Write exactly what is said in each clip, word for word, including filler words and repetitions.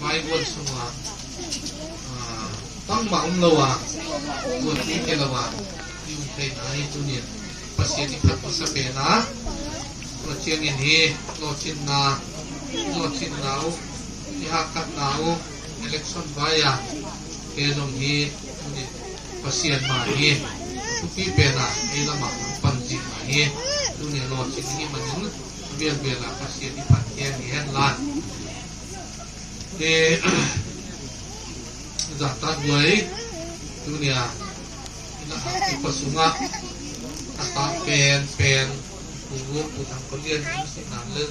Bible sungah, ah, bangmah om lo a, buatpi kei lo a i um theihna hi. Tuni-in Pasian i phat masa pen a, tua ciangin hi lawhcinna, lawhcinna uh, i hahkatna uh, election vai a te zong hi, tuni Pasian mah hi. Thupi pen a ei lamah pan zing mah hi. Tuni-a lawhcin hi manin, bialbial a Pasian i phat hi hen la. E, zahtak guai, tuni-a i na a kipa sungah a tak pen pen, Pu, Pu Thang Kho Lian in si nan le,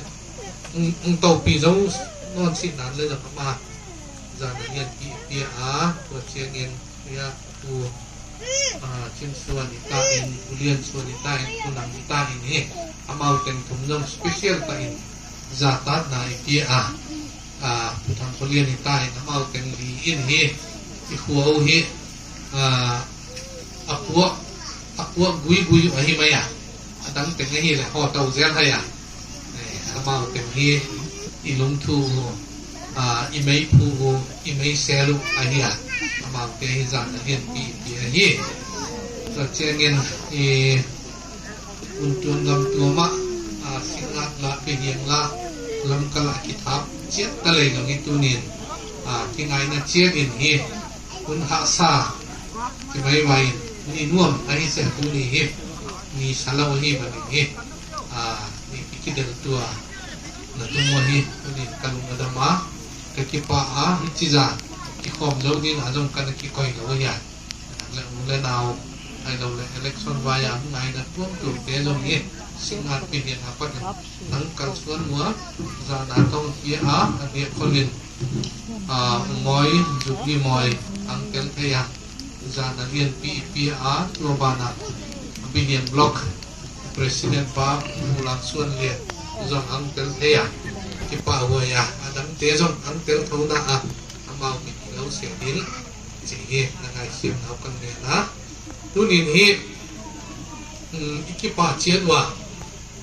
ung, ung topi zo non si nan le zong ama zan a lianpi i pia a, tua ciangin pia Pu, ah, Cin Suan i ta in, Pu Lian Suan i ta in, Pu Nang i ta in hi. Amau teng thum zong special ta in zahtakna i pia a, ah, Pu Thang Kho Lian i ta in amau teng li in hi. I khua uh hi, ah, a puak, a puak guigui uh ahi mai a, a dang teng ahi le haw to zel hai a. Eh, amau teng hi i lungthu uh, ah, i meiphu uh, i meisel uh ahi a, amaute hi zan a lianpi i pia hi. Tua ciangin i Guntuang gamtuang ah, ah, Singngat la, Biahiang la, Lamka la kithap ciat ta lei lo hi. Tuni-in, ah, kingaina ciangin hi, hun hahsa kimaimai in, ni nuam ahi se tuni hi, ni sa lo ahi manin hi, ah, ni kideltua na tung uh hi. Tuni-in ka lung a dam a, ka kipah a, hih ci zah kikhawm zo ding a zong ka na kikoi lo ahi a. Le u le nau, ai lo le election vai a hong ngaina tuamtuamte zong hi. Singngat, Biahiang a panin Thang Kal Suan Mua, zan a tawng pia a, a biak kholin, a, Mawi, Zubi Mawi, ang tel thei a, zan a lianpi i pia a, tua banah Biahiang Block President pa Pu Lam Suan Lian zong ang tel thei a, kipahhuai a, a dangte zong ang tel thona a, amau min i lo sia ding ci hi. Na ngaihsiamna uh kan ngen a, tunin hi, um, i kipah ciat uh a,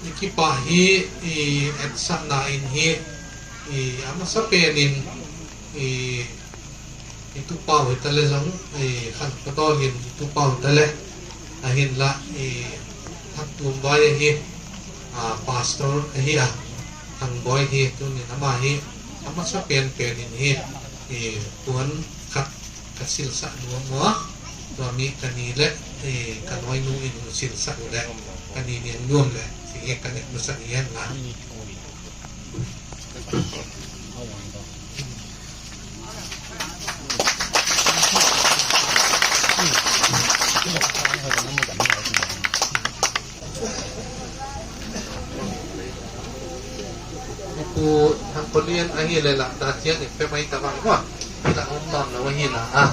i kipah hi, i etsakna in hi, i a masa penin, i, i tupau hi ta le zong, i Khan Kho Tawl in i tupau hi ta le, ahin la, i Thak Tum Vai ahi, a, pastor ahi a, Thang Bawi hi. Tunin ama hi a masa penpen in hi, i puan khat ka silsah nuam uh a, tua mi ka ni le, eh, ka nawinu in hong silsah uh le, ka ni niang nuam le, si hi ka nek nusak hi hen la. Pu Thang Kho Lian ahi le lah, dah ciang in pia mai ta bang kua. Dah om nawn lo ahi lah, ah.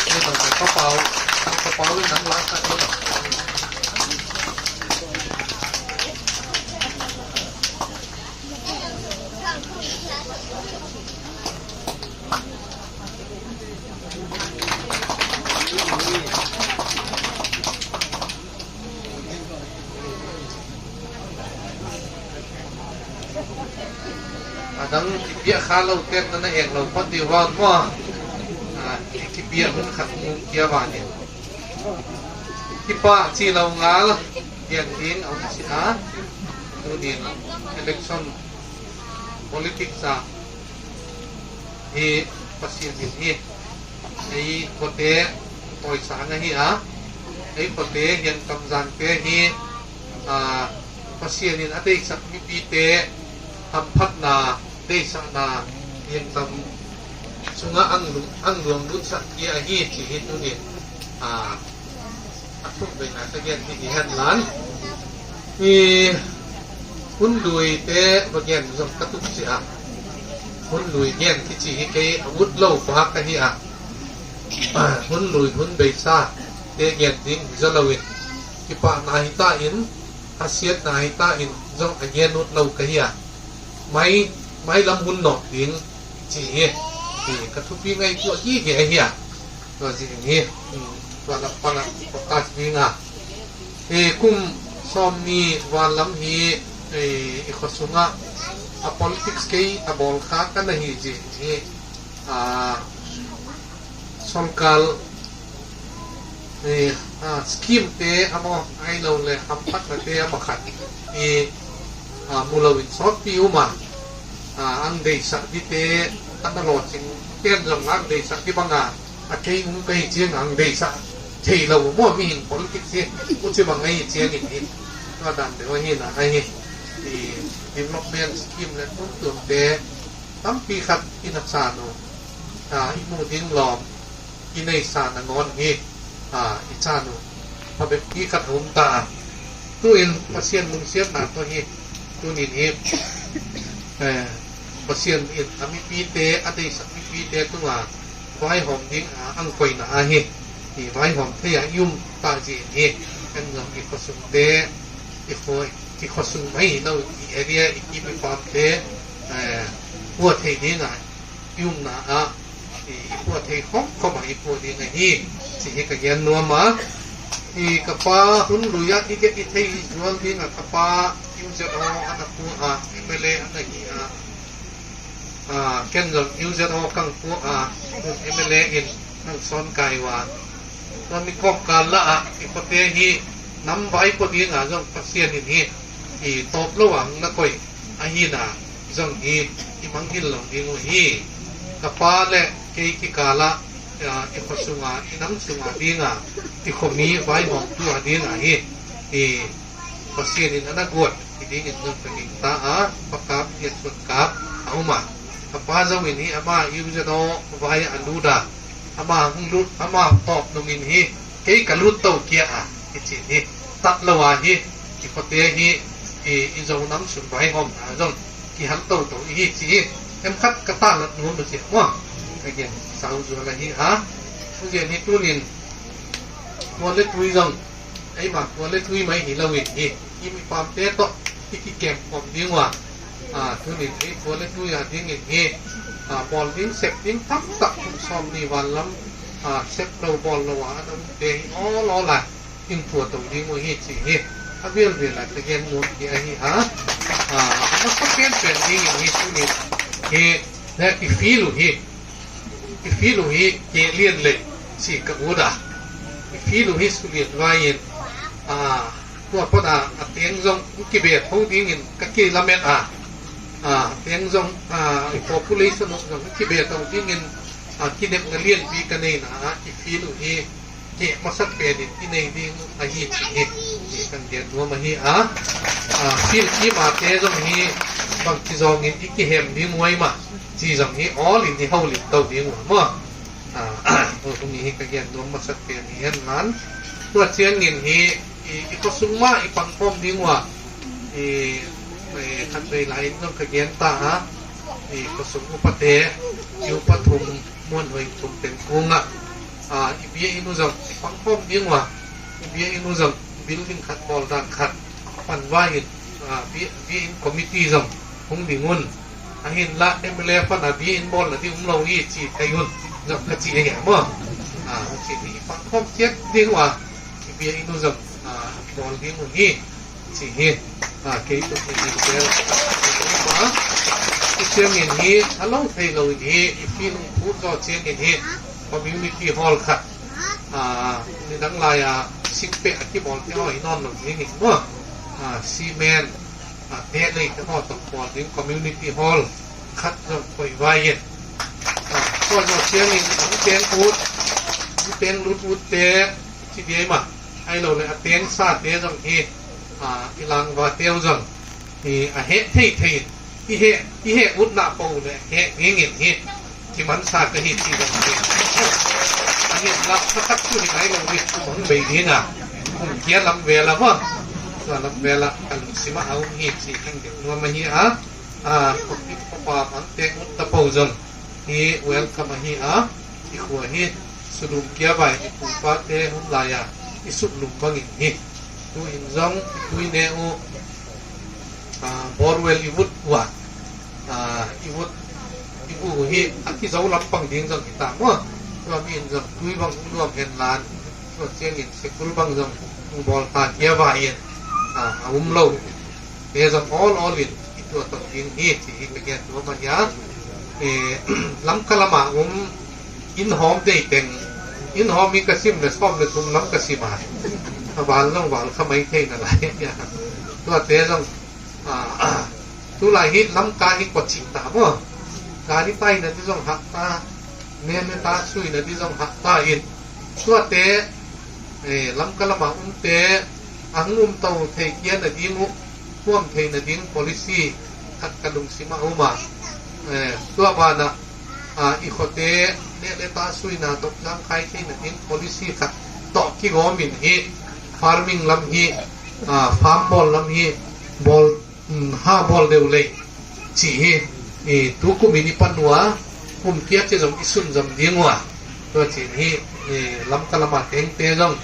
Ni lo, Thang Kho Pau, Thang Kho Pau in nang lah ka ni lo. A dang kipiah kha lo tek na na eng lo phot dih uh a om maw? A, kipiah hun khat mu kia vanin. Kipah ci lo ngal gen ding a om si a. Tunin election politics ah hi Pasian in hi. Ei khuate tawisang ahi a, ei khuate hiangtam zangte hi, a, Pasian in a deihsak mipite hamphatna, deihsakna, hiangtam sungah ang, ang luang lutsak hi ahi ci hi tunin, a, a thuk veina ka gen hi hi hen lan. I hun luite va gen zong ka tuk si a. Hun lui gen kici hi kei a ut lo pa ka hi a. Hun lui hun beisa te gen ding hi zaw loin, kipahna hi ta in, hasiatna hi ta in zong a gen ut lo ka hi a. Mai, mai lam hun nawk ding ci hi. Hi ka thupi ngaihtuah hi hi a hi a. Tua zing hi, um, tua lam pangah podcast ding a. Hi kum sawm ni val lam hi, I, i khua sungah a politics kei a bawl kha ka na hi zi hi. A, sawlkal, i, a, scheme te a maw, ai lo le hamphatna te a makhat i, a, mu lo in sawtpi um a, a, ang deihsak dite a na lawcing pen zong ang deihsak di banga a kei um ka hi ciang ang deihsak thei lo maw, mihing politics hi. Uci bang ahi ciangin hi. Tua dan deuh ahi na ahi. I development scheme le tumtuamte tampi khat i na san uh, a, i mu ding lawm i neihsa nangawn hi, a, i san uh phabekpi khat a um ta a. Tu-in Pasian lungsiatna tawh hi. Tunin hi, eh, Pasian in a mipite, a deihsak mipite tunga vaihawm ding a ang koina ahi. I vaihawm thei a i um ta zi in hi. En zong i khuasungte, i khua, i khuasung mai hi lo, i area, i kim i pamte, eh, hua thei ding a i umna ah i, i pua thei khawmkhawm a i pua ding ahi, ci hi ka gen nuam a. I ka pa hun lui ah i gen i thei zual ding a ka pa U Z O a na pua a, M L A a na hi a, a, ken zong U Z O kang pua a, hun M L A in nang sawn kai ua. Tua mi kawmkal lah ah i pate hi nam vai pua ding a zong Pasian in hi i tawp lo ang na koih ahi na zong hi i mangngilh lo ding uh hi. Ka pa le kei kikal ah, a, i khua sunga, i nam sunga ding a, i khuami vaihawmtu a ding a hi. I Pasian in a na guat hi dingin zong ka gingta a, Pa Kap, Lian Suan Kap a um a. Ka pa zong in hi ama U Z O vai a lut a, ama hong lut, ama tawp nungin hi, kei ka lut to kia a, i cin hi. Tat lo a hi, i khuate hi, i, i Zo nam sung vaihawmna zong kihal toto i hi ci hi. Em khat ka talat nuam lo ci a muang ka gen sau zual ahi a. Tuzian hi tunin tua le tui zong, ei mah tua le tui mai hi lo in hi, i mi pamte tawh i kikem khawm ding ua. A, tunin hi tua le tui a dingin hi, a, bawl ding sep ding tamtak kum sawm ni van lam, a, sep lo bawl lo a, a dongte hi awl awl a in pua to ding uh hi ci hi. A vialvial a ka gen nuam hi ahi a. A, a masa penpen dingin hi tunin hi, ne, i feel uh hi. I feel uh hi keh lian lei ci ka ut a. I feel uh hi sulian vai in, a, tua pan a, a teng zong kibe tho dingin ka kilamet a. A, teng zong, a, i population zong kibe tho dingin, a, kinepna lianpi ka neina a, i feel uh hi keh masak penin i nei ding ahi ci hi. Ci kan gen nuam ahi a. A, feel kimate zong hi bangci zongin i kihem ding uh ai mah ci zong hi awl in i holim to ding uh maw. A, hong hi ka gen nuam masak pen hi hen lan. Tua ciangin hi i, i khua sung mah i pangkhawm ding uh a. I, i khat vei lai in zong ka gen ta a. I khua sung upate, i upa thum, muan hoih thum teng kungah, a, i bia inn uh zong i pangkhawm ding uh a. I bia inn uh zong building khat bawl dan khat pan vai in, a, bia, bia inn committee zong hong ding un. Ahin lah M L A pan a bia inn bawlna ding um lo hi ci thei un. Zong ka ci ahi a maw. A, hong ci hi i pangkhawm ciat ding uh a. I bia inn uh zong, a, bawl ding uh hi. Ci hi, a, kei tuk hi hi tel. Ma, i ciangin hi, a lo thei lo in hi, i feel uh phut zaw ciangin hi, community hall khat. A, nidang lai a, singpeh a kibawl te hawi nawn lo dingin maw. A, cement, a, te lei te haw tawh bawl ding community hall khat zong koih vai in. A, tua zaw ciangin, ang teng ut, ang teng lut ut te, ci diai mah. Ai lo le a teng sa te zong hi, a, i langva teu zong hi, a heh thei thei in, i heh, i heh utna po le heh ngingin hi, kimansa ka hi ci zong hi. A hi la ka tak tu hi ai lo hi, tu bang bei ding a, kum kia lam vela maw. Tua lam vela ka lungsim a um hi ci hang deuh nuam ahi a. A, khuapi khuapa bang teng ut ta po zong hi welcome ahi a. I khua hi sudum kia vai i pupate hun lai a i suklum bangin hi. Tu in zong i tui ne uh, a, borewell i vut uh a, a, i vut i vut uh hi a kizo lampang ding zong hi ta maw. Tua mi in zong tui bang hong nuam hen lan. Tua ciangin sekul bang zong hong bawl ta kia vai in, a, a um lo. te zong awl awl in i tuah tawh ding hi, ci hi ka gen tua mah hi a. Eh, Lamka lamah um, inn hawm dei teng, inn hawm hi ka sim le sawm le thum lam ka sim a, a val zong val kha mai thei na lai hi a. Tuate zong, ah, tulai hi Lamka hi kua cih ta maw? Gari taina di zong hak ta, nen le ta suina di zong hak ta in, tuate, eh, Lamka lamah umte a hong umto thei kia nading uh, huam thei nading policy khat ka lungsim ah um a, eh, tua banah, ah, i khuate nen le ta suina tawh zangkhai thei nading policy khat tawh kigawm in hi, farming lam hi, ah, farm bawl lam hi, bawl, um, ha bawl deuh lei, ci hi. I, tukum in i pan uh a, kum kiat ci zong i sunzom ding uh a. Tua cin hi, i, Lamka lamah tengte zong,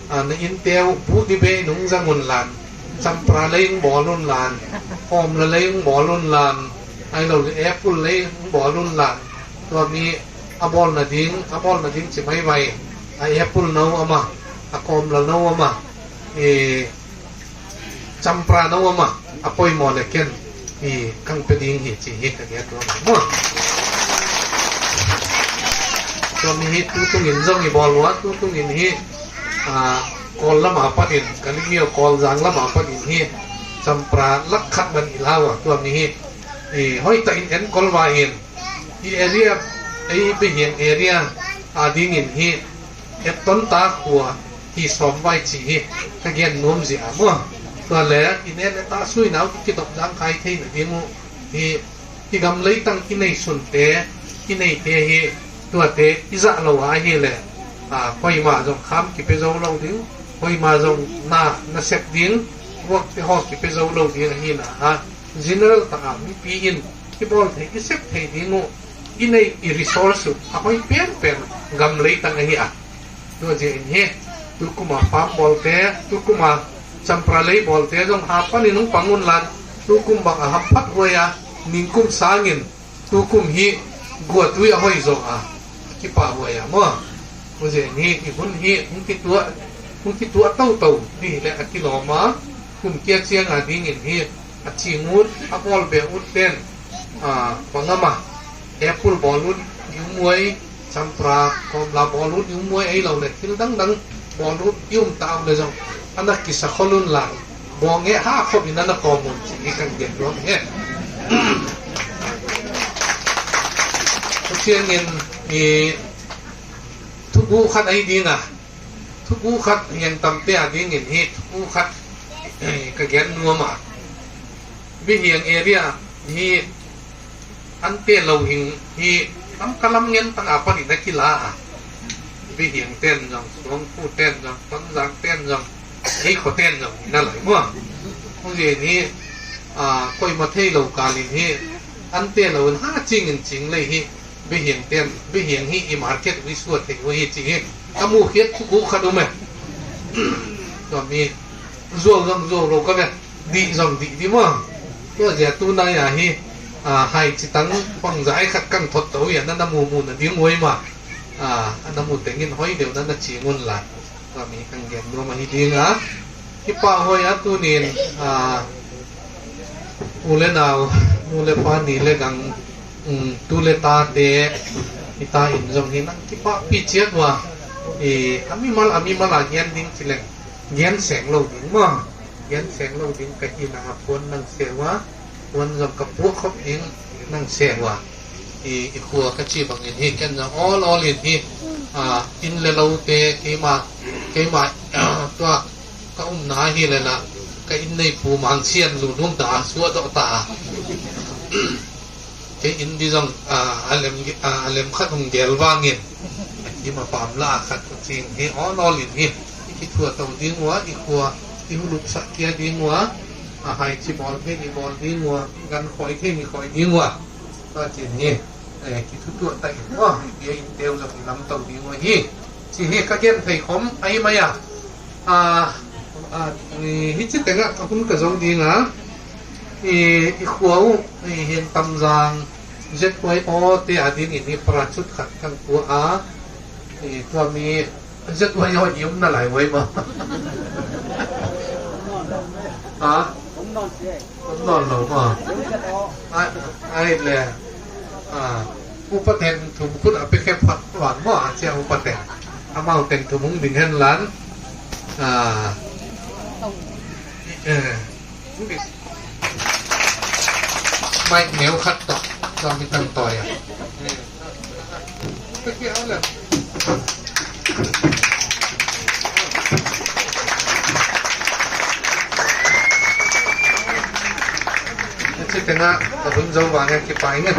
a, na innte uh buh di bei nung zang un lan, champra lei ung bawl un lan, kawmla lei ung bawl un lan, ai lo le apple lei ung bawl un lan. Tua mi a bawl nading, a bawl nading ci maimai, a apple no ama, a kawmla no ama, i, champra no ama, a poimaw le ken i kang pe ding hi, ci hi ka ngiat tua maw. Tua mi hi tutung in zong i bawl ua, tutung in hi, a, Kawl lama panin, Kalimio Kawlzang lama panin hi, champra lak khat man i la ua, tua mi hi, i, hoih ta in enkol va in, i area, ei Biahiang area a dingin hi, et ton ta khua hi sawm vai ci hi, ka gen nuam zia maw. Tua le, i nen le ta suina uh kidop zangkhai thei nading uh hi, i gam leitang i nei sunte, i neite hi, tuate i zah lo a hi le, a, koima zong kham kipe zo lo ding, koima zong na, na sep ding, vuakte haw kipe zo lo ding ahi na a, general taka mipi in i bawl thei, i sep thei ding uh, i nei i resource uh a hoih penpen gam leitang ahi a. Tua zia in hi, tukuma farm bawlte, tukuma champra lei bawlte zong ha panin hong pang un lan, tukum bang a hamphat huai a, ningkum sangin tukum hi guatui a hoih zawh a, a kipah huai a maw. Tua zia in hi, i hun hi hong kituah, hong kituah toto dih le a kilawm a, kum kia ciang a dingin hi, a cing ut, a bawl beh ut ten, a, bang ama, apple bawl ut i um uai, champra, kawmla bawl ut i um uai, ei lo le thil dangdang bawl ut i um ta uh le zong, a na kisa khol un la, bawng e ha khop in a na kawm un ci i kan gen nuam hi. Tua ciangin i thubu khat ahi ding a, thubu khat hiang tamte a dingin hi, thubu khat, eh, ka gen nuam a. Biahiang area hi, ante lo hing hi, Lamka lam ngen tang a panin a kila a. Biahiang ten zong, Suangphu ten zong, Tonzang ten zong, ei khua ten zong hi na lai mua. Hong zin hi, a, koima thei lo kalin hi, ante lo in ha cingin cing lei hi, Biahiang ten, Biahiang hi i market uh i suat thei uh hi ci hi. A mukhiat thubu khat um e. Tua mi zuau zong zuau lo ka ve. Dih zong dih di maw. Tua zia tunai a hi, a, hai citang bangzai khat kang thot to hi a na na mumu na ding uai ma. A, a na mu tengin hoi deuh na na cing un la. Tua mi kang gen nuam ahi ding a. Kipah huai a tunin, a, u le nau, nu le pa, ni le gang, um, tu le tate, i ta in zong hi nang kipahpi ciat ua. I, a mimal, a mimal a gen ding ci leng, gen seng lo ding maw. Gen seng lo ding ka hi na a puan nang se ua, puan zong ka puak khop ding nang se ua. I, i khua ka ci bangin hi ken zong awl awl in hi, a, inn le lote keima, keima, tua ka umna hi le na ka inn nei pu Mang Sian Lu Nung ta suah dawh ta. Kei inn di zong, a, a lem, a, a lem khat hong gel vangin, i ma pam la khat hong cing hi awl awl in hi. I kithuah to ding ua, i khua i hulupsak kia ding ua, a, haici bawl thei ni bawl ding ua, gan khoi thei ni khoi ding ua. Tua cin hi, eh, kithutuah ta in ua, bia inn teu zong i lam to ding ua hi. Ci hi ka gen thei khom ahi mai a. A, a, i, hi ci tengah ka hun ka zo ding a. I, i khua uh, i, hin Tamzang Z Y O te a dingin i parachute khat kang tua a. I, tua mi Z Y O i um na lai uai ma. Ha? Nawn lo maw? Ai, ai le. Ah, upa teng thum khut a pia khe phat wan maw, a cia upa teng. Amau teng thum hong ding hen lan. Ah, eh, mai neu khat tawh, zong mi tang tawi a. Ci tengah ka hun zo vang e, kipai ngen.